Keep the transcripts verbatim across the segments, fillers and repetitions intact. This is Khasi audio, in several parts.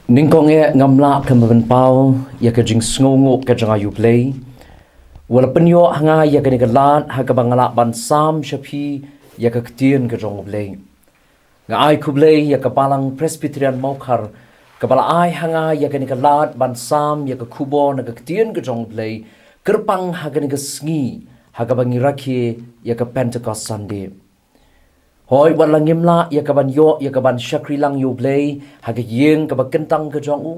Nyngkong eh ngam lah khlem ban paw ïa ka jingsngewnguh ka jong nga ïa u Blei, u la pynïoh ha nga ïa kane ka lad ha kaba nga lah ban sam sha phi ïa ka ktien ka jong u Blei. Nga ai khublei ïa ka Balang Presbyterian Mawkhar kaba la ai ha nga ïa kane ka lad ban sam ïa ka khubor na ka ktien ka jong u Blei kyrpang ha kane ka sngi ha kaba ngi rakhe ïa ka Pentecost Sunday. Hooid, wat la ngim lah ïa ka ban ïoh ïa ka ban shakri lang ïa u Blei ha ka ïing kaba kyntang ka jong u,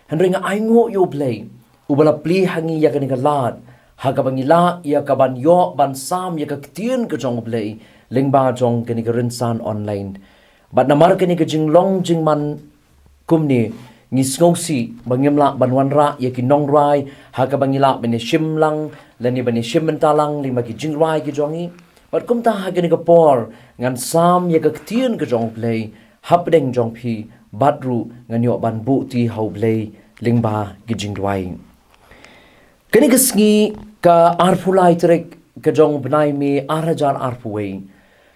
hynrei nga ainguh ïa u Blei uba la plie ha ngi ïa kane ka lad ha kaba ngi lah ïa ka ban ïoh ban sam ïa ka ktien ka jong u Blei lyngba jong kane ka rynsan online. Bad namar kane ka jinglong jingman kumne, ngi sngewsih ba ngim lah ban wanrah ïa ki nongrwai ha kaba ngi lah ban ïashim lang lane ban ïashim bynta lang lyngba ki jingrwai ki jong ngi. Bad kumta ha kane ka por ngan sam ïa ka ktien ka jong u Blei hapdeng jong phi, bad ruh ngan ïoh ban buhti ha u Blei lyngba ki jingduwai. Kane ka sngi ka arphew lai tarik ka jong u bnai May ar hajar arphew wei,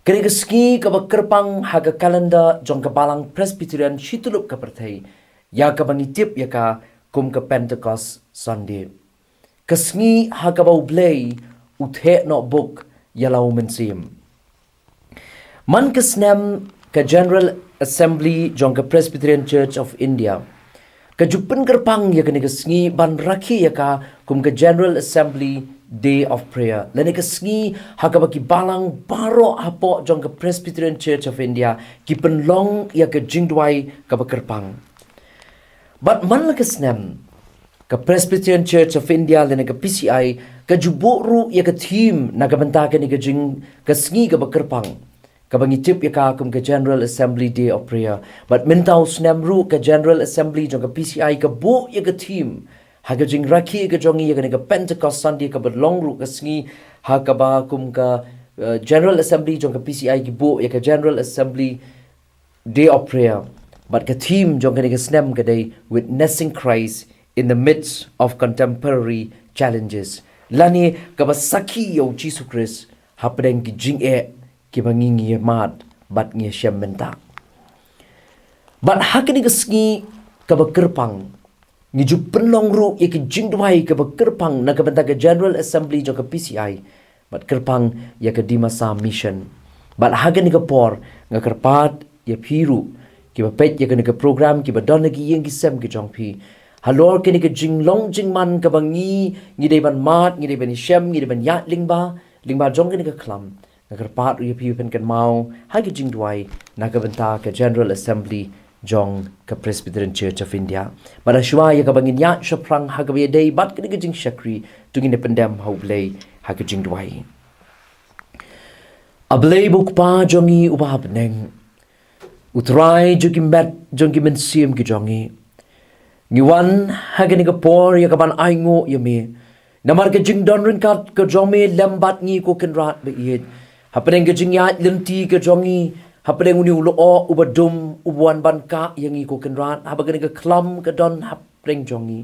kane ka sngi kaba kyrpang ha ka calendar jong ka Balang Presbyterian shityllup ka pyrthei, ïa kaba ngi tip ïa ka kum ka Pentecost Sunday. Ka sngi ha kaba u Blei u theh noh buk ïa la u mynsiem. Man ka snem ka General Assembly jong ka Presbyterian Church of India ka ju pynkyrpang ïa kane ka sngi ban rakhe ïa ka kum ka General Assembly Day of Prayer, lane ka sngi ha kaba ki balang baroh hapoh jong ka Presbyterian Church of India ki pynlong ïa ka jingduwai kaba kyrpang. Bad man la ka snem ka Presbyterian Church of India lane ka P C I ka ju buh ruh ïa ka theme na ka bynta kane ka jing ka sngi kaba kyrpang, kaba ngi tip ïa ka kum ka General Assembly Day of Prayer. Bad mynta u snem ruh ka General Assembly jong ka P C I ka buh ïa ka theme ha ka jingrakhe ka jong ngi ïa kane ka Pentecost Sunday kaba long ruh ka sngi ha kaba kum ka, eh, General Assembly jong ka P C I ki buh ïa ka General Assembly Day of Prayer. Bad ka theme jong kane ka snem ka dei Witnessing Christ in the Midst of Contemporary Challenges, lane kaba sakhi ïa u Jisu Khrist hapdeng ki jingeh kiba ngi ngi ïa mad bad ngi ïa shem bynta. Bad ha kane ka sngi kaba kyrpang ngi ju pynlong ruh ïa ka jingduwai kaba kyrpang na ka bynta ka General Assembly jong ka P C I bad kyrpang ïa ka Dimasa Mission. Bad ha kane ka por nga kyrpad ïa phi ruh kiba peit ïa kane ka program, kiba don ha ki ïing ki sem ki jong phi, halor kane ka jinglong jingman kaba ngi ngi dei ban mad, ngi dei ban ïashem, ngi dei ban ïaid lyngba lyngba jong kane ka khlam. Nga kyrpad ruh ïa phi ban pynkynmaw ha ki jingduwai na ka bynta ka General Assembly jong ka Presbyterian Church of India. Bad ha shuwa ïa kaba ngin ïaid shaphrang ha kaba ïadei bad kane ka jingshakri, to ngin ïa pyndem ha u Blei ha ka jingduwai. A Blei ba u Kpa jong ngi uba ha bneng, u Trai jong ki met jong ki mynsiem ki jong ngi, ngi wan ha kane ka por ïa ka ban ainguh ïa me namar ka jingdon ryngkat ka jong me lem bad ngi, ko Kynrad ba ïeit. Hapdeng ka jingïaid lynti ka jong ngi, hapdeng une u lyoh uba dum uba wan ban kah ïa ngi, ko Kynrad, haba kane ka khlam ka don hapdeng jong ngi.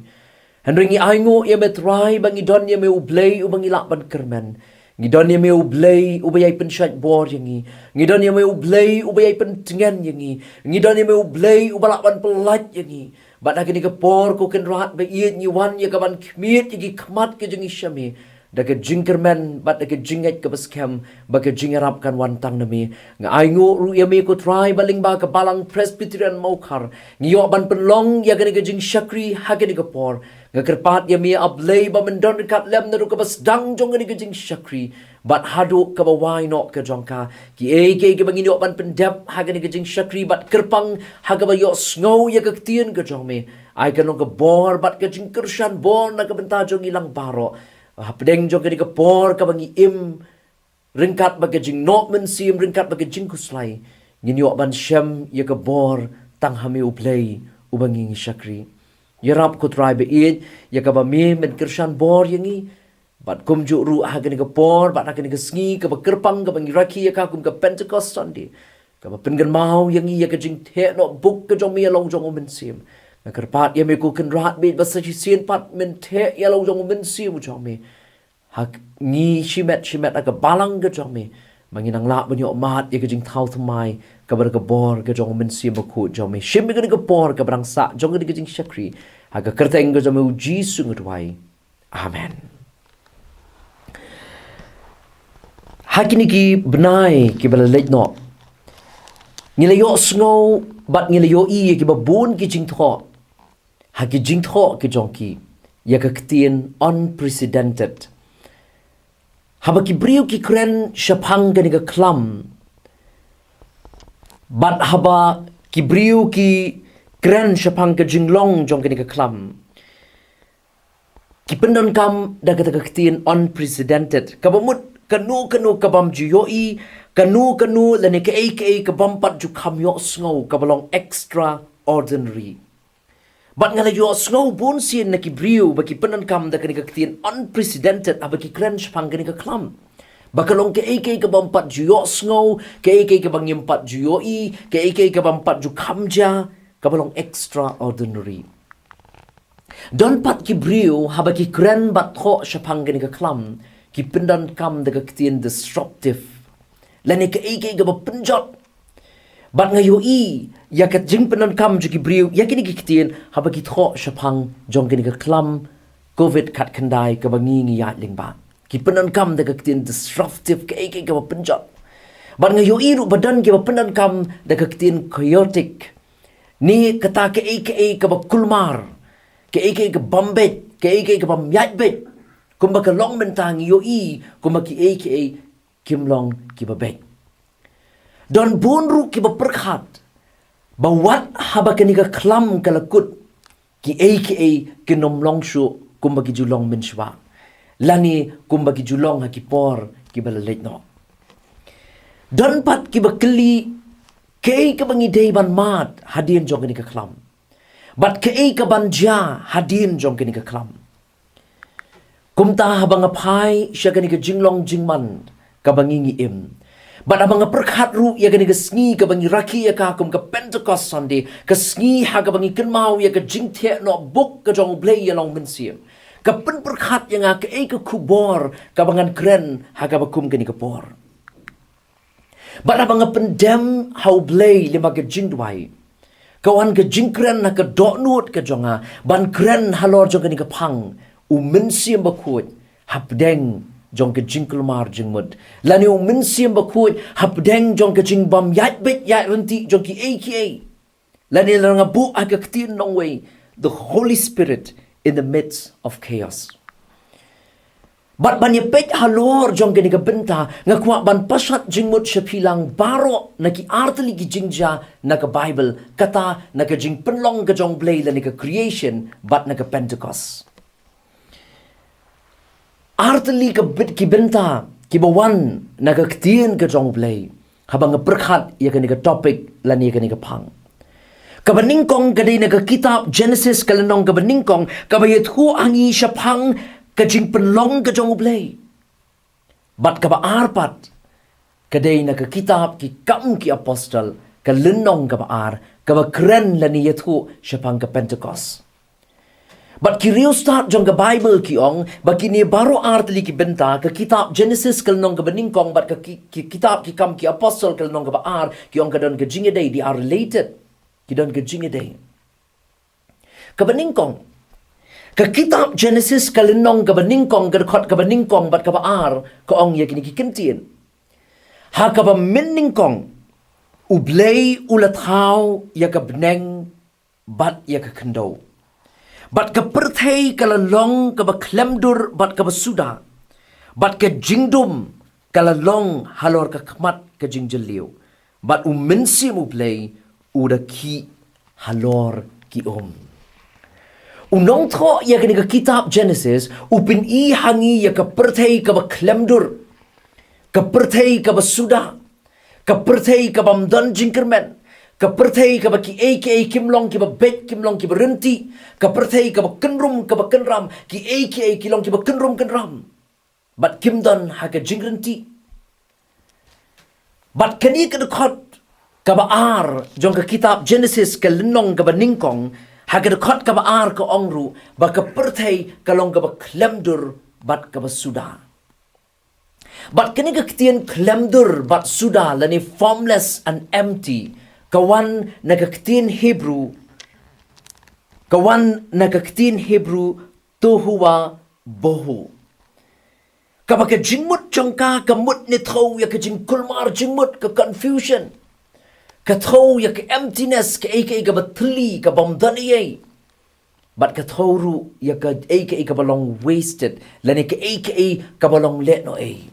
Hynrei ngi ainguh ïa me Trai ba ngi don ïa me u Blei uba ngi lah ban kyrmen. Ngi don ïa me u Blei uba ïai pynshait bor ïa ngi. Ngi don ïa me u Blei uba ïai pyntngen ïa ngi. Ngi don ïa me u Blei uba lah ban pyllait ïa ngi. Bad ha kane ka por, ko Kynrad ba ïeit, ngi wan ïa ka ban khmied ïa ki khmat ka jong ngi sha me da ka jingkyrmen bad da ka jingngeit kaba skhem ba ka jingïarap kan wan tang na me. Nga ainguh ruh ïa me, ko Trai, ba lyngba ka Balang Presbyterian Mawkhar ngi ïoh ban pynlong ïa kane ka jingshakri ha kane ka por. Nga kyrpad ïa me, a Blei, ba men don ryngkat lem naduh kaba sdang jong kane ka jingshakri bad haduh kaba wai noh ka jong ka. Kiei kiei kiba ngin ïoh ban pyndep ha kane ka jingshakri bad kyrpang ha kaba ïohsngew ïa ka ktien ka jong me, ai kan long ka bor bad ka jingkyrshan bor na ka bynta jong ngi lang baroh. Hapdeng jong kane ka por kaba ngi im ryngkat bad ka jingnoh mynsiem, ryngkat bad ka jingkhuslai, ngin ïoh ban shem ïa ka bor tang ha me, u Blei uba ngi ngi shakri. Ïarap, ko Trai ba ïeit, ïa kaba me men kyrshan bor ïa ngi. Bad kumjuh ruh ha kane ka por bad ha kane ka sngi kaba kyrpang kaba ngi rakhe ïa ka kum ka Pentecost Sunday, kaba pynkynmaw ïa ngi ïa ka jingtheh noh buk ka jong me ïa long jong u Mynsiem. Nga kyrpad ïa me, ko Kynrad ba ïeit, ba sa shisien pat men theh ïa long jong u Mynsiem u jong me ha ngi shimet shimet ha ka balang ka jong me, ba ngin nang lah ban ïoh mad ïa ka jingthaw thymmai kaba da ka bor ka jong u Mynsiem Bakhuid jong me. Shim ïa kane ka por kaba dang sah jong kane ka jingshakri, ha ka kyrteng ka jong me u Jisu nga duwai. Amen. Ha kine ki bnai kiba la leit noh, ngi la ïohsngew bad ngi la ïohi ïa kiba bun ki jingthoh ha ki jingthoh ki jong ki ïa ka ktien unprecedented. Haba ki briew ki kren shaphang kane ka khlam, bad haba ki briew ki kren shaphang ka jinglong jong kane ka khlam, ki pyndonkam da kata ka ktien unprecedented, kaba mut kano kano kabym ju ïohi, kano kano lane kaei kaei kabym pat ju kham ïohsngew, kaba long extraordinary. Bad nga la ïohsngew bun sien na ki briew ba ki pyndonkam da kane ka ktien unprecedented haba ki kren shaphang kane ka khlam, ba ka long kaei kaei kabym pat ju ïohsngew, kaei kaei kaba ngim pat ju ïohi, kaei kaei kabym pat ju kham jia, kaba long extraordinary. Don pat ki briew haba ki kren bad thoh shaphang kane ka khlam, ki pyndonkam da ka ktien disruptive, lane kaei kaei kaba pynjot. Bad nga ïohi ïa ka jingpyndonkam jong ki briew ïa kine ki ktien haba ki thoh shaphang jong kane ka khlam covid khatkhyndai kaba ngi ngi ïaid lyngba. Ki pyndonkam da ka ktien disruptive, kaei kaei kaba pynjot. Bad nga ïohi ruh ba don kiba pyndonkam da ka ktien chaotic, ne kata kaei kaei kaba kulmar, kaei kaei kabym beit, kaei kaei kabym ïaid beit. Kumba ka long mynta ngi ïohi kumba kiei kiei kim long kiba beit. Don bun ruh kiba pyrkhat ba wat haba kane ka khlam ka la kut, kiei kiei kin ym long shuh kumba ki ju long mynshuwa, lane kumba ki ju long ha ki por kiba la leit noh. Don pat kiba kylli kaei kaba ngi dei ban mad hadien jong kane ka khlam, bad kaei kaban jia hadien jong kane ka khlam. Kumta haba nga phai sha kane ka jinglong jingman kaba ngi ngi im, bad haba nga pyrkhat ruh ïa kane ka sngi kaba ngi rakhe ïa ka kum ka Pentecost Sunday, ka sngi ha kaba ngi kynmaw ïa ka jingtheh noh buk ka jong U Blei ïalong mynsiem, ka pynpyrkhat ïa nga kaei ka khubor kaba ngan kren ha kaba kum kane ka por. Bad haba nga pyndem ha U Blei lyngba ka jingduwai, ka wan ka jingkren ha ka dohnud ka jong nga ban kren halor jong kane ka phang, U Mynsiem Bakhuid hapdeng jong ka jingkulmar jingmut, lane U Mynsiem Bakhuid hapdeng jong ka jingbym ïaid beit ïaid ryntih jong kiei kiei. Lane lada nga buh ha ka ktien nongwei, the Holy Spirit in the midst of chaos. Bad ban ïa peit halor jong kane ka bynta, nga kwah ban pashat jingmut sha phi lang baroh na ki artylli ki jingjia na ka Bible, kata na ka jingpynlong ka jong U Blei lane ka creation, bad na ka Pentecost. Artylli ka bit ki bynta kiba wan na ka ktien ka jong U Blei haba nga pyrkhat ïa kane ka topic lane ïa kane ka phang. Kaba nyngkong ka dei na ka kitab Genesis ka lynnong kaba nyngkong, kaba ïathuh ha ngi shaphang ka jingpynlong ka jong U Blei. Bad kaba ar pat ka dei na ka kitab Ki Kam ki Apostol, ka lynnong kaba ar, kaba kren lane ïathuh shaphang ka Pentecost. Bad ki riewstad jong ka Bible ki ong ba kine baroh artylli ki bynta, ka kitab Genesis ka lynnong kaba nyngkong bad ka ki, ki, kitab Ki Kam ki Apostol ka lynnong kaba ar, ki ong ka don ka jingïadei, they are related. Ki don ka jingïadei. Kaba nyngkong, ka kitab Genesis ka lynnong kaba nyngkong, ka dkhot kaba nyngkong bad kaba ar, ka ong ïa kine ki kyntien: Ha kaba mynnyngkong U Blei u la thaw ïa ka bneng bad ïa ka khyndew. Bad ka pyrthei ka la long kaba khlem dur bad kaba suda, bad ka jingdum ka la long halor ka khmat ka jingjylliew, bad U Mynsiem U Blei u da khih halor ki um. U nongthoh ïa kane ka kitab Genesis u pyni ha ngi ïa ka pyrthei kaba khlem dur, ka pyrthei kaba suda, ka pyrthei kabym don jingkyrmen, ka pyrthei kaba kiei kiei kim long kiba beit, kim long kiba ryntih, ka pyrthei kaba kynrum kaba kynram, kiei kiei ki long kiba kynrum kynram, bad kim don ha ka jingryntih. Bad kane ka dkhot kaba ar jong ka kitab Genesis ka lynnong kaba nyngkong, ha ka dkhot kaba ar ka ong ruh ba ka pyrthei ka long kaba khlem dur bad kaba suda. Bad kane ka ktien khlem dur bad suda lane formless and empty, ka wan na ka ktien Hebrew, ka wan na ka ktien Hebrew tohu wa bohu. Kaba ka jingmut jong ka ka mut ne thew ïa ka jingkulmar jingmut, ka confusion. Ka thew ïa ka emptiness, kaei kaei kaba thylli, kabym don ei ei. Bad ka thew ruh ïa kaei kaei kaba long wasted, lane kaei kaei kaba long lehnoh ei.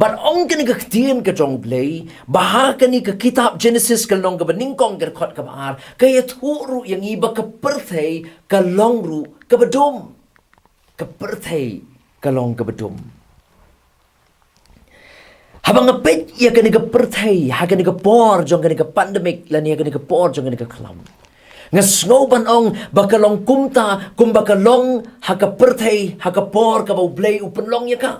Bad ong kane ka ktien ka jong U Blei, ba ha kane ka kitab Genesis ka lynnong kaba nyngkong ka dkhot kaba ar, ka ïathuh ruh ïa ngi ba ka pyrthei ka long ruh kaba dum. Ka pyrthei ka long kaba dum. Haba nga peit ïa kane ka pyrthei ha kane ka por jong kane ka pandemic lane ha kane ka por jong kane ka khlam, nga sngew ban ong ba ka long kumta kumba ka long ha ka pyrthei ha ka por kaba U Blei u pynlong ïa ka.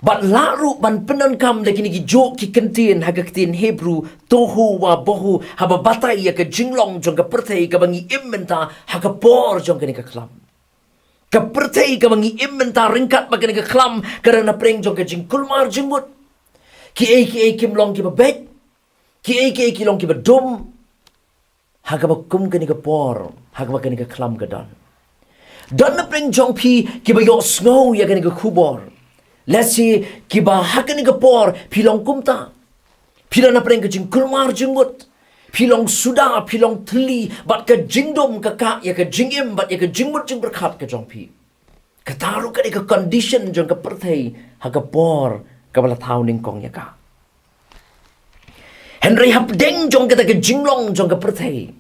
Bad lah ruh ban pyndonkam da kine ki juh ki kyntien ha ka ktien Hebrew tohu wa bohu, haba batai ïa ka jinglong jong ka pyrthei kaba ngi im mynta ha ka por jong kane ka khlam. Ka pyrthei kaba ngi im mynta ryngkat bad kane ka khlam ka don hapdeng jong ka jingkulmar jingmut. Kiei kiei kim long kiba beit, kiei kiei ki long kiba dum. Ha kaba kum kane ka por, ha kaba kane ka khlam ka don, don hapdeng jong phi kiba ïohsngew ïa kane ka khubor. Lehse kiba ha kane ka por phi long kumta. Phi don hapdeng ka jingkulmar jingmut. Phi long suda, phi long thylli, bad ka jingdum ka kah ïa ka jingim bad ïa ka jingmut jingpyrkhat ka jong phi. Kata ruh ka dei ka condition jong ka pyrthei ha ka por kaba la thaw nyngkong ïa ka. Hynrei hapdeng jong kata ka jinglong jong ka pyrthei,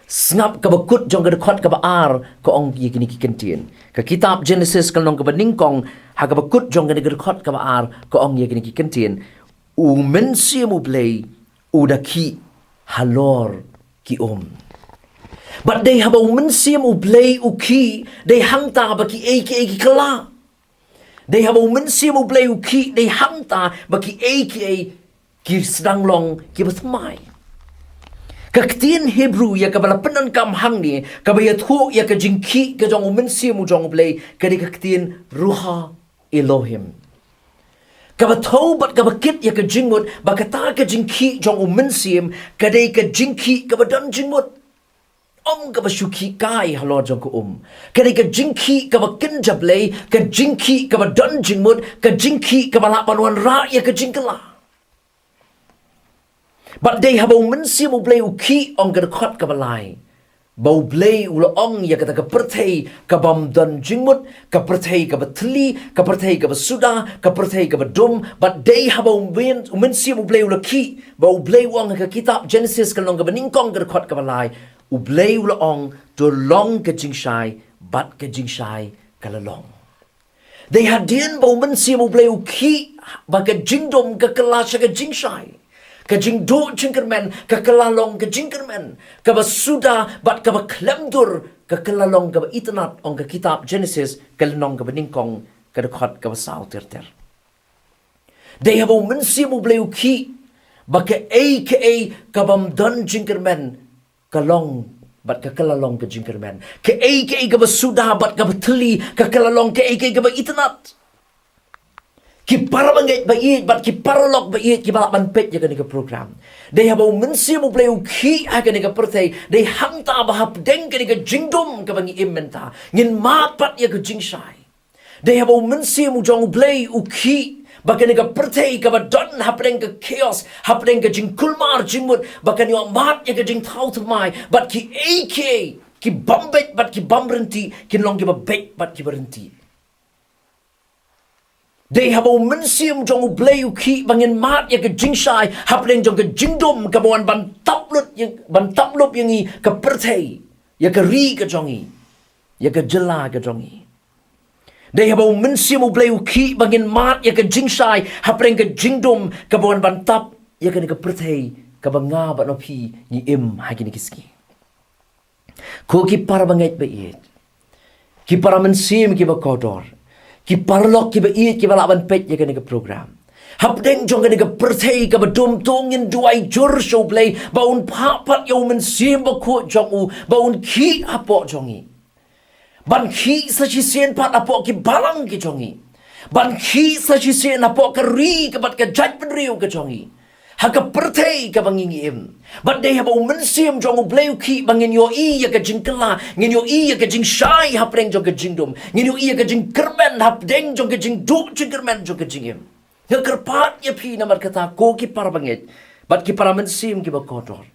sngap kaba kut jong ka dkhot kaba ar ka ong ïa kine ki kyntien. Ka kitab Genesis ka lynnong kaba nyngkong, ha kaba kut jong kane ka dkhot kaba ar ka ong ïa kine ki kyntien. U Mynsiem U Blei u da khih halor ki um. Bad dei haba U Mynsiem U Blei u khih, dei hangta ba kiei kiei ki kylla. Dei haba U Mynsiem U Blei u khih, dei hangta ba kiei kiei ki sdang long kiba thymmai. Ka ktien Hebrew ïa kaba la pyndonkam hangne kaba ïathuh ïa ka jingkhih ka jong U Mynsiem u jong U Blei, ka dei ka ktien Ruha Elohim. Kaba thew bad kaba kit ïa ka jingmut ba kata ka jingkhih jong U Mynsiem ka dei ka jingkhih kaba don jingmut. Ym kaba shu khih kai halor jong ka um. Ka dei ka jingkhih kaba kynja Blei, ka jingkhih kaba don jingmut, ka jingkhih kaba lah ban wanrah ïa ka jingkylla. Bad dei haba U Mynsiem U Blei u khih, ong ka dkhot kaba lai, ba U Blei u la ong ïa kata ka pyrthei kabym don jingmut, ka pyrthei kaba thylli, ka pyrthei kaba suda, ka pyrthei kaba dum. Bad dei haba U Myn-, U Mynsiem U Blei u la khih, ba U Blei u ong ha ka kitab Genesis ka lynnong kaba nyngkong ka dkhot kaba lai, U Blei u la ong, to long ka jingshai, bad ka jingshai ka la long. Dei hadien ba U Mynsiem U Blei u khih ba ka jingdum ka kylla sha ka jingshai. Ka jingduh jingkyrmen ka kylla long ka jingkyrmen. Kaba suda bad kaba khlem dur ka kylla long kaba itynnad, ong ka kitab Genesis ka lynnong kaba nyngkong ka dkhot kaba saw ter ter. Dei haba U Mynsiem U Blei u khih ba kaei kaei kabym don jingkyrmen ka long bad ka kylla long ka jingkyrmen. Kaei kaei kaba suda bad kaba thylli ka kylla long kaei kaei kaba itynnad. Ki para bangeit ba ïeit bad ki paralok ba ïeit kiba lah ban peit ïa kane ka program, dei haba U Mynsiem U Blei u khih ha kane ka pyrthei, dei hangta ba hapdeng kane ka jingdum kaba ngi im mynta, ngin mad pat ïa ka jingshai. Dei haba U Mynsiem u jong U Blei u khih ba kane ka pyrthei kaba don hapdeng ka chaos, hapdeng ka jingkulmar jingmut, ba kan ïoh mad ïa ka jingthaw thymmai, bad kiei kiei kibym beit bad kibym ryntih kin long kiba beit bad kiba ryntih. Dei haba U Mynsiem jong U Blei u khih ba ngin mad ïa ka jingshai hapdeng jong ka jingdum kaba wan ban tap lut ïa, ban tap lup ïa ngi, ka pyrthei, ïa ka ri ka jong ngi, ïa ka jylla ka jong ngi. Dei haba U Mynsiem U Blei u khih ba ngin mad ïa ka jingshai hapdeng ka jingdum kaba wan ban tap ïa kane ka pyrthei kaba nga bad ma phi ngi im ha kine ki sngi. Ko ki para bangeit ba ïeit, ki para mynsiem kiba kordor, ki paralok kiba ïeit kiba lah ban peit ïa kane ka program, hapdeng jong kane ka pyrthei kaba dum, to ngin duwai jur sha U Blei ba un phah pat ïa U Mynsiem Bakhuid jong u ba un khih hapoh jong ngi, ban khih sa shisien pat hapoh ki balang ki jong ngi, ban khih sa shisien hapoh ka ri ka bad ka jaitbynriew ka jong ngi, ha ka pyrthei kaba ngi ngi im. Bad dei haba u Mynsiem jong U Blei u khih ba ngin ïohi ïa ka jingkylla, ngin ïohi ïa ka jingshai hapdeng jong ka jingdum, ngin ïohi ïa ka jingkyrmen hapdeng jong ka jingduh jingkyrmen jong ka jingim. Nga kyrpad ïa phi namar kata, ko ki para bangeit bad ki para mynsiem kiba kordor,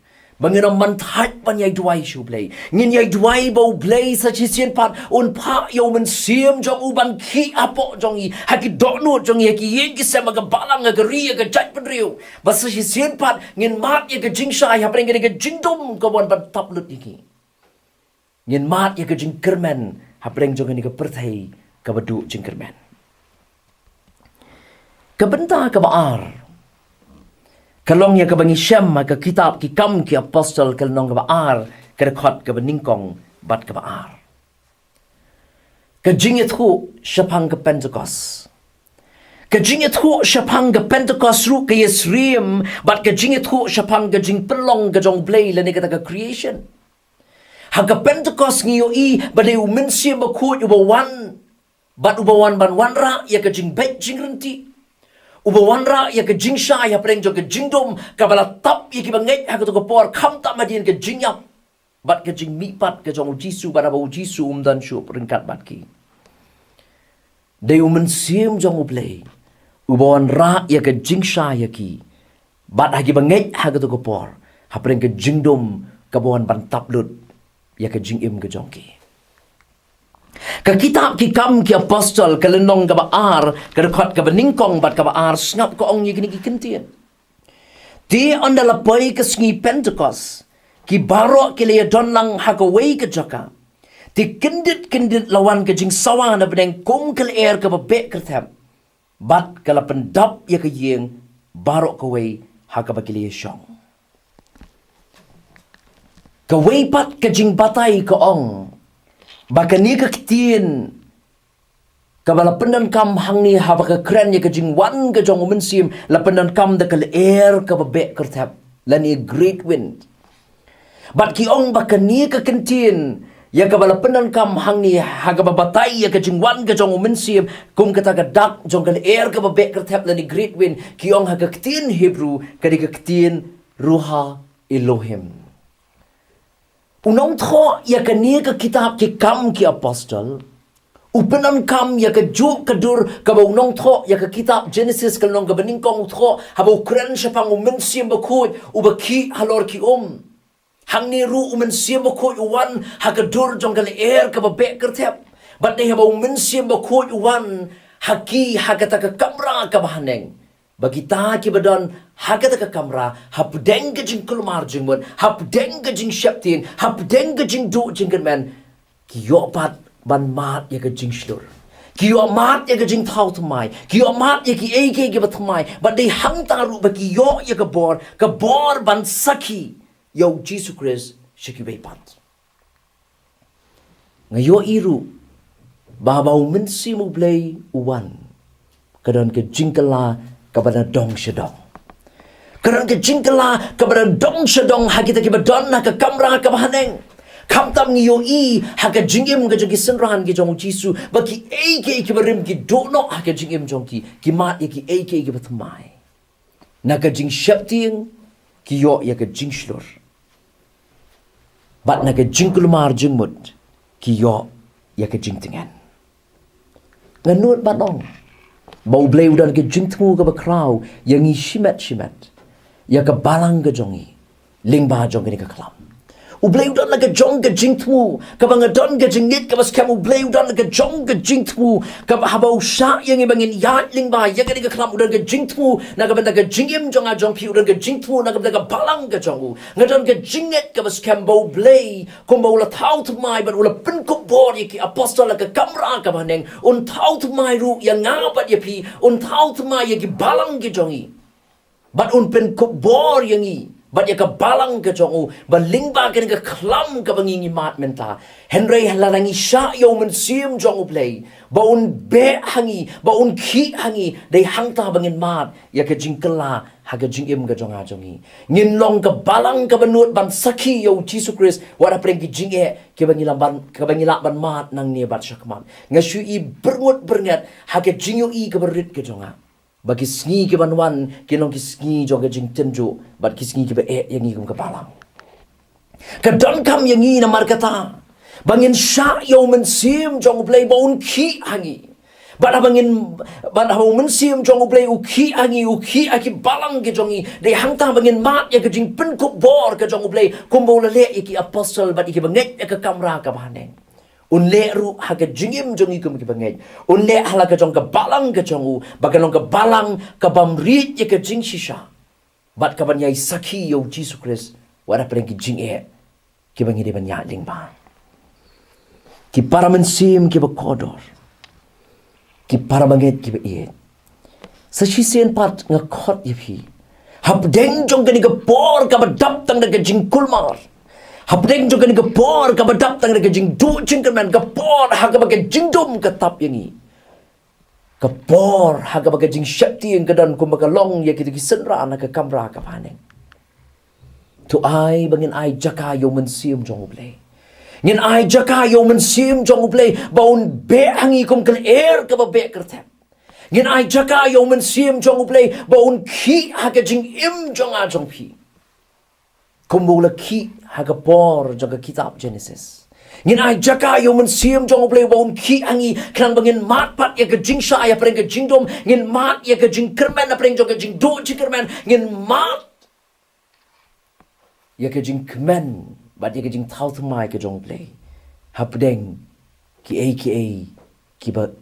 ba ngin ym ban thait ban ïai duwai sha U Blei. Ngin ïai duwai ba U Blei sa shisien pat un phah ïa u Mynsiem jong u ban khih hapoh jong ngi, ha ki dohnud jong ngi, ha ki ïing ki sem, ha ka balang, ha ka ri, ha ka jaitbynriew, ba sa shisien pat ngin mad ïa ka jingshai hapdeng kane ka jingdum ka wan ban tap lut ïa ngi. Ngin mad ïa ka jingkyrmen hapdeng jong kane ka pyrthei kaba duh jingkyrmen. Ka bynta kaba ar ka long ïa kaba ngi shem ha ka kitab Ki Kam Ki Apostol, ka lynnong kaba ar, ka dkhot kaba nyngkong bad kaba ar. Ka jingïathuh shaphang ka Pentecost. Ka jingïathuh shaphang ka Pentecost ruh ka ïasyriem bad ka jingïathuh shaphang ka jingpynlong ka jong U Blei lane kata ka creation. Ha ka Pentecost ngi ïohi ba dei u Mynsiem Bakhuid uba wan, bad uba wan ban wanrah ïa ka jingbeit jingryntih, uba wanrah ïa ka jingshai hapdeng jong ka jingdum kaba la tap ïa kiba ngeit ha kato ka por, khamtam hadien ka jingïap bad ka jingmihpat ka jong U Jisu, bad haba U Jisu um don shuh ryngkat bad ki. Dei u Mynsiem jong U Blei uba wanrah ïa ka jingshai ïa ki, bad ha kiba ngeit ha kato ka por, hapdeng ka jingdum kaba wan ban tap lut ïa ka jingim ka jong ki. Ka kitab Ki Kam Ki Apostol, ka lynnong kaba ar, ka dkhot kaba nyngkong bad kaba ar, sngap ka ong ïa kine ki kyntien: Te ynda la poi ka sngi Pentecost, ki baroh ki la ïadon lang ha kawei ka jaka. Te kyndit kyndit la wan ka jingsawa na bneng kum ka lyer kaba beh kyrthep, bad ka la pyndap ïa ka ïing baroh kawei ha kaba ki la ïashong. Kawei pat ka jingbatai ka ong ba kane ka ktien kaba la pyndonkam hangne haba ka kren ïa ka jingwan ka jong u Mynsiem, la pyndonkam da ka lyer kaba beh kyrthep, lane great wind. Bad ki ong ba kane ka kyntien ïa kaba la pyndonkam hangne ha kaba batai ïa ka jingwan ka jong u Mynsiem kum kata ka dak jong ka lyer kaba beh kyrthep lane great wind, ki ong ha ka ktien Hebrew ka dei ka ktien Ruha Elohim. U nongthoh ïa kane ka kitab Ki Kam Ki Apostol u pyndonkam ïa kajuh ka dur kaba u nongthoh ïa ka kitab Genesis, ka lynnong kaba nyngkong, u thoh haba u kren shaphang u Mynsiem Bakhuid uba khih halor ki um. Hangne ruh u Mynsiem Bakhuid u wan ha ka dur jong ka lyer kaba beh kyrthep. Bad dei haba u Mynsiem Bakhuid u wan ha ki ha kata ka kamra kaba haneng, ba kita kiba don ha kata ka kamra, hapdeng ka jingkulmar jingmut, hapdeng ka jingsheptieng, hapdeng ka jingduh jingkyrmen, ki ïoh pat ban mad ïa ka jingshlur. Ki ïoh mad ïa ka jingthaw thymmai. Ki ïoh mad ïa kiei kiei kiba thymmai. Bad dei hangta ruh ba ki ïoh ïa ka bor, ka bor ban sakhi ïa u Jisu Khrist sha kiwei pat. Nga ïohi ruh ba haba u Mynsiem U Blei u wan, ka don ka jingkylla kaba na dong sha dong. Ka don ka jingkylla kaba na dong sha dong ha kita kiba don ha ka kamra kaba haneng. Khamtam ngi ïohi ha ka jingim ka jong ki synran ki jong u Jisu ba kiei kiei kiba rim ki duh noh ha ka jingim jong ki, ki mad ïa kiei kiei kiba thymmai. Na ka jingsheptieng ki ïoh ïa ka jingshlur, bad na ka jingkulmar jingmut ki ïoh ïa ka jingtngen. Nga nud ban ong ba U Blei u don ka jingthmu kaba khraw ïa ngi shimet shimet, ïa ka balang ka jong ngi lyngba jong kane ka khlam. U Blei u don la ka jong ka jingthmu, kaba nga don ka jingngeit kaba skhem. U Blei u don la ka jong ka jingthmu kaba haba u shah ïa ngi ba ngin ïaid lyngba ïa kane ka khlam, u don ka jingthmu na ka bynta ka jingim jong nga jong phi, u don ka jingthmu na ka bynta ka balang ka jong u. Nga don ka jingngeit kaba skhem ba U Blei, kumba u la thaw thymmai bad u la pynkup bor ïa ki apostol ha ka kamra kaba haneng, un thaw thymmai ruh ïa nga bad ïa phi, un thaw thymmai ïa ki balang ki jong ngi. Bad un pynkup bor ïa ngi bad ïa ka balang ka jong u, ba lyngba kane ka khlam kaba ngi ngi mad mynta. Hynrei lada ngi shah ïa u Mynsiem jong U Blei ba un beh ha ngi, ba un khih ha ngi, dei hangta ba ngin mad ïa ka jingkylla ha ka jingim ka jong nga jong ngi. Ngin long ka balang kaba nud ban sakhi ïa U Jisu Khrist wat hapdeng ki jingeh kiba ngi la ban, kaba ngi lah ban mad nangne bad shakhmat. Nga shu i byrngut byrnget ha ka jingïohi kaba rit ka jong nga ba ki sngi kiban wan kin long ki sngi jong ka jingtynjuh bad ki sngi kiba eh ïa ngi kum ka balang. Ka donkam ïa ngi namar kata ba ngin shah ïa u Mynsiem jong U Blei ba un khih ha ngi. Bad haba ngin, bad haba u Mynsiem jong U Blei u khih ha ngi, u khih ha ki balang ki jong ngi, dei hangta ba ngin mad ïa ka jingpynkup bor ka jong U Blei kumba u la leh ïa ki apostol bad ïa ki bangeit ïa ka kamra kaba haneng. Un leh ruh ha ka jingim jong ngi kum ki bangeit. Un leh ha la ka jong ka balang ka jong u ba kan long ka balang ka bym rit ïa ka jingshisha bad kaban ïai sakhi ïa U Jisu Khrist wat hapdeng ki jingeh kiba ngi dei ban ïaid lyngba. Ki para mynsiem kiba kordor, ki para bangeit kiba ïeit, sa shisien pat nga khot ïa phi, hapdeng jong kane ka por kaba dap tang da ka jingkulmar, hapdeng jong kane ka por kaba dap tang da ka jingduh jingkyrmen, ka por ha kaba ka jingdum ka tap ïa ngi, ka por ha kaba ka jingsheptieng ka don kumba ka long ïa kita ki synran ha ka kamra kaba haneng. To ai ba ngin ai jaka ïa u Mynsiem jong U Blei. Ngin ai jaka ïa u Mynsiem jong U Blei ba un beh ha ngi kum ka lyer kaba beh kyrthep. Ngin ai jaka ïa u Mynsiem jong U Blei ba un khih ha ka jingim jong nga jong phi kumba u la khih ha ka por jong ka kitab Genesis. Ngin ai jaka ïa u Mynsiem jong U Blei ba un khih ha ngi khnang ba ngin mad pat ïa ka jingshai hapdeng ka jingdum, ngin mad ïa ka jingkyrmen hapdeng jong ka jingduh jingkyrmen, ngin mad ïa ka jingkmen bad ïa ka jingthaw thymmai ka jong U Blei hapdeng kiei kiei kiba,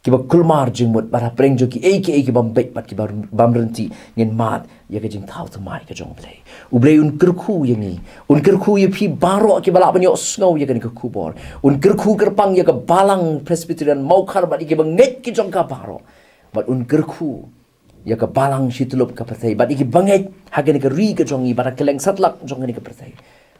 kiba kulmar jingmut bad hapdeng jong kiei kiei ki bym beit bad ki bym ryntih, ngin mad ïa ka jingthaw thymmai ka jong U Blei. U Blei un kyrkhu ïa ngi, un kyrkhu ïa phi baroh kiba lah ban ïohsngew ïa kane ka khubor. Un kyrkhu kyrpang ïa ka Balang Presbyterian Mawkhar bad ïa ki bangeit ki jong ka baroh. Bad un kyrkhu ïa ka balang shityllup ka pyrthei bad ïa ki bangeit ha kane ka ri ka jong ngi bad ha kylleng satlak jong kane ka pyrthei,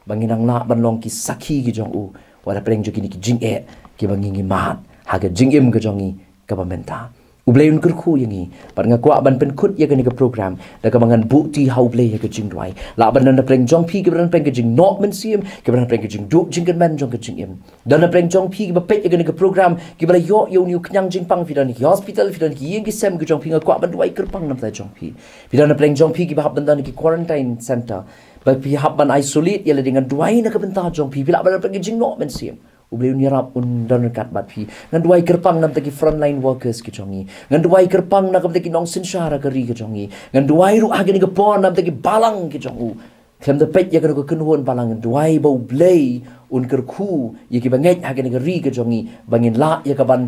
ba ngin nang lah ban long ki sakhi ki jong u wat hapdeng jong kine ki jingeh kiba ngi ngi mad ha ka jingim ka jong ngi kaba mynta. U Blei un kyrkhu ïa ngi bad nga kwah ban pynkut ïa kane ka program da kaba ngan buh ti ha U Blei ha ka jingduwai. Lah ban don hapdeng jong phi kiba don hapdeng ka jingnoh mynsiem, kiba don hapdeng ka jingduh jingkyrmen jong ka jingim. Don hapdeng jong phi kiba peit ïa kane ka program kiba la ïoh ïa une u khñiang jingpang, phi don ki hospital, phi don ki ïing ki sem ki jong phi, nga kwah ban duwai kyrpang namar jong phi. Phi don hapdeng jong phi kiba hap ban don ki quarantine center, ba phi hap ban isolate ïa lade, ngan duwai na ka bynta jong phi. Phi lah ban don hapdeng ki jingnoh mynsiem. U Blei un ïarap, un don ryngkat bad phi. Ngan duwai kyrpang namar ki frontline workers ki jong ngi. Ngan duwai kyrpang na ka bynta ki nongsynshar ha ka ri ka jong ngi. Ngan duwai ruh ha kane ka por namar ki balang ki jong u. Khlem da peit ïa kano ka kynhun balang, ngan duwai ba U Blei un kyrkhu ïa ki bangeit ha kane ka ri ka jong ngi ba ngin lah ïa kaban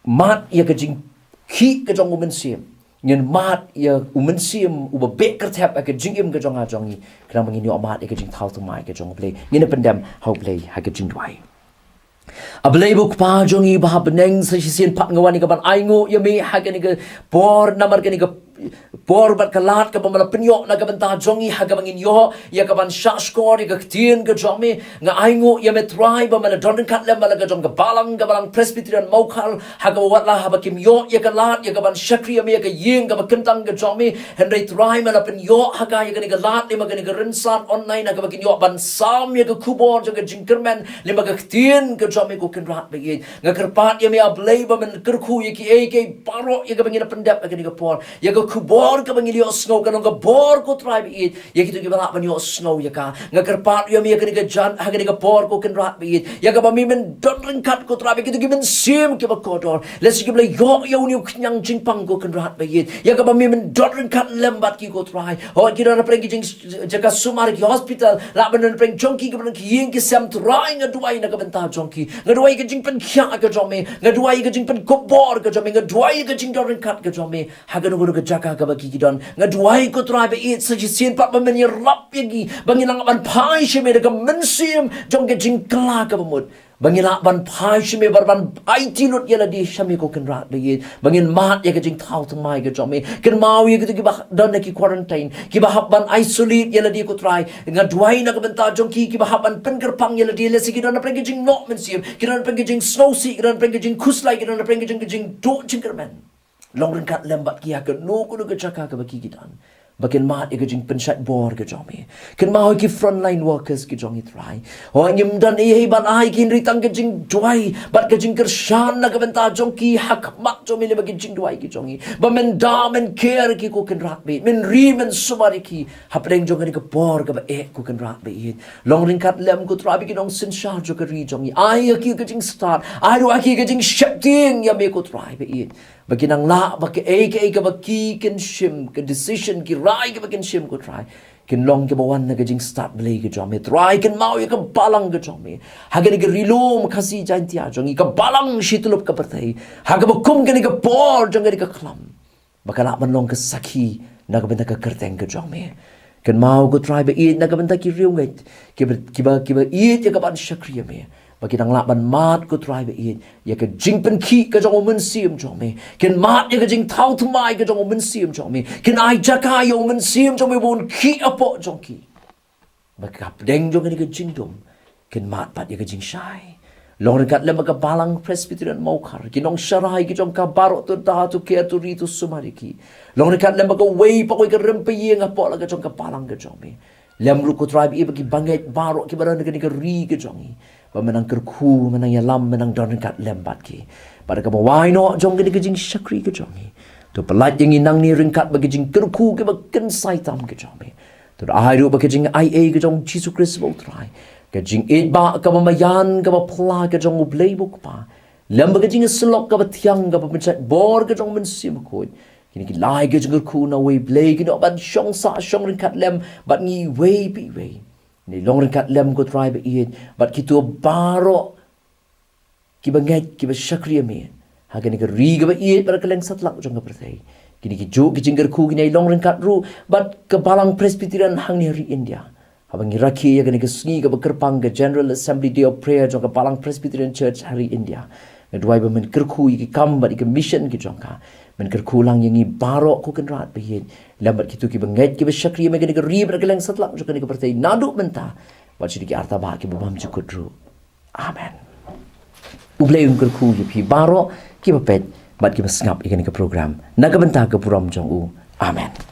mad ïa ka jingkhih ka jong u Mynsiem. Ngin mad ïa u Mynsiem uba beh kyrthep ha ka jingim ka jong nga jong ngi, khnang ba ngin ïoh mad ïa ka jingthaw thymmai ka jong U Blei. Ngin ïa pyndem ha U Blei ha ka jingduwai. A Blei ba U Kpa jong ngi ba ha bneng, sa shisien pat nga wan ïa kaban ainguh ïa me ha kane ka por namar kane ka por bad ka lad kaba me la pynïoh na ka bynta jong ngi ha kaba ngin ïoh ïa kaban shahshkor ïa ka ktien ka jong me. Nga ainguh ïa me Trai ba me la don ryngkat lem bad la ka jong ka balang, ka Balang Presbyterian Mawkhar, ha kaba wat la haba kim ïoh ïa ka lad ïa kaban shakri ïa me ha ka ïing kaba kyntang ka jong me, hynrei Trai me la pynïoh ha ka ïa kane ka lad, lyngba kane ka rynsan online ha kaba kin ïoh ban sam ïa ka khubor jong ka jingkyrmen lyngba ka ktien ka jong me, ko Kynrad ba ïeit. Nga kyrpad ïa me A Blei ba men kyrkhu ïa kiei kiei baroh ïa kaba ngi la pyndep ha kane ka por. Ïa ka khubor kaba ngi la ïohsngew kan long ka bor, ko Trai ba ïeit, ïa kito kiba lah ban ïohsngew ïa ka. Nga kyrpad ïa me ha kane ka jan, ha kane ka por, ko Kynrad ba ïeit, ïa kaba me men don ryngkat, ko Trai, ba kito ki mynsiem kiba kordor, lehse kiba la ïoh ïa une u khñiang jingpang, ko Kynrad ba ïeit, ïa kaba me men don ryngkat lem bad ki, ko Trai. Hooid, ki don hapdeng ki jing, jaka sumar, ki hospital, lah ban don hapdeng jong ki kiba don ki ïing ki sem, Trai, nga duwai na ka bynta jong ki. Nga duwai ka jingpynkhiah ka jong me, nga duwai ka jingpynkup bor ka jong me, nga duwai ka jingdon ryngkat ka jong me ha kano kano ka jaka kaba ki ki don. Nga duwai, ko Trai ba ïeit, sa shisien pat ba men ïarap ïa ki ba ngin nang ban phai sha me da ka mynsiem jong ka jingkylla kaba mut. Ba ngin lah ban phai sha me, ban ban aiti lut ïa lade sha me ko Kynrad ba ïeit. Ba ngin mad ïa ka jingthaw thymmai ka jong me. Kynmaw ïa kito kiba don ha ki quarantine, kiba hap ban isolate ïa lade ko Trai. Nga duwai na ka bynta jong ki, kiba hap ban pynkyrpang ïa lade, lehse ki don na pdeng ka jingnoh mynsiem, ki don na pdeng ka jingsngewsih, ki don na pdeng ka jingkhuslai, ki don na pdeng ka jing, ka jingduh jingkyrmen. Long ryngkat lem bad ki ha kano kano ka jaka kaba ki ki don. Ba kin mad ïa ka jingpynshait bor ka jong me. Kynmaw ïa ki frontline workers ki jong ngi Trai. Hooid ngim don ei ei ban ai ki, hynrei tang ka jingduwai bad ka jingkyrshan na ka bynta jong ki ha khmat jong me lem bad ki jingduwai ki jong ngi. Ba men da men care ïa ki ko Kynrad ba ïeit. Men ri men sumar ïa ki hapdeng jong kane ka por kaba eh ko Kynrad ba ïeit. Long ryngkat lem ko Trai bad ki nongsynshar jong ka ri jong ngi. Ai ïa ki ka jingstad. Ai ruh ïa ki ka jingsheptieng ïa me ko Trai ba ïeit. Ba kin nang lah ba kaei kaei kaba ki kin shim, ka decision, ki rai kaba kin shim ko Trai, kin long kiba wan na ka jingstad Blei ka jong me. Trai, kynmaw ïa ka balang ka jong me ha kane ka Ri Lum Khasi Jaiñtia jong ngi, ka balang shi tyllup ka pyrthei, ha kaba kum kane ka por jong kane ka khlam, ba ka lah ban long ka sakhi na ka bynta ka kyrteng ka jong me. Kynmaw ko Trai ba ïeit na ka bynta ki riewngeit kiba, kiba, kiba ïeit ïa ka ban shakri ïa me. Ba kin nang lah ban mad ko Trai ba ïeit ïa ka jingpynkhih ka jong u Mynsiem jong me. Kin mad ïa ka jingthaw thymmai ka jong u Mynsiem jong me. Kin ai jaka ïa u Mynsiem jong me ba un khih hapoh jong ki. Ba hapdeng jong kane ka jingdum kin mad pat ïa ka jingshai. Long ryngkat lem bad ka balang Presbyterian Mawkhar, ki nongsharai ki jong ka baroh, to da, to care, to ri, to sumar ïa ki. Long ryngkat lem bad kawei pa kawei ka rympei ïing hapoh la ka jong ka balang ka jong me. Lem ruh ko Trai ba ïeit bad ki bangeit baroh kiba don ha kane ka ri ka jong ngi. Ba men nang kyrkhu, men nang ïalam, men nang don ryngkat lem bad ki. Bad da kaba wai noh jong kane ka jingshakri ka jong ngi, to pyllait ïa ngi nangne ryngkat bad ka jingkyrkhu kaba kynsai tam ka jong me. To da ai ruh bad ka jingaiei ka jong Jisu Khrist ba u Trai, ka jingïeit ba kaba maïan, kaba phylla ka jong u Blei ba u Kpa, lem bad ka jingïasyllok kaba thiang, kaba pynshait bor ka jong u Mynsiem Bakhuid, kine ki lai ki jingkyrkhu na uwei u Blei kin ïoh ban shong sah shong ryngkat lem bad ngi iwei pa iwei. Ngi long ryngkat lem ko Trai ba ïeit bad kito baroh kiba ngeit, kiba shakri ïa me ha kane ka ri kaba ïeit bad ka kylleng satlak jong ka pyrthei. Kine ki juh ki jingkyrkhu kin ïai long ryngkat ruh bad ka balang Presbyterian hangne ha ri India. Haba ngi rakhe ïa kane ka sngi kaba kyrpang, ka General Assembly Day of Prayer jong ka balang Presbyterian Church ha ri India, nga duwai ba men kyrkhu ïa ki kam bad ïa ka mission ki jong ka. Men kyrkhu lang ïa ngi baroh ko Kynrad ba ïeit, lem bad kito kiba ngeit, kiba shakri ïa me ha kane ka ri bad ka kylleng satlak jong kane ka pyrthei naduh mynta bad sha ki artaba kiba bymjukut ruh. Amen. U Blei un kyrkhu ïa phi baroh kiba peit bad kiba sngap ïa kane ka program na ka bynta ka burom jong u. Amen.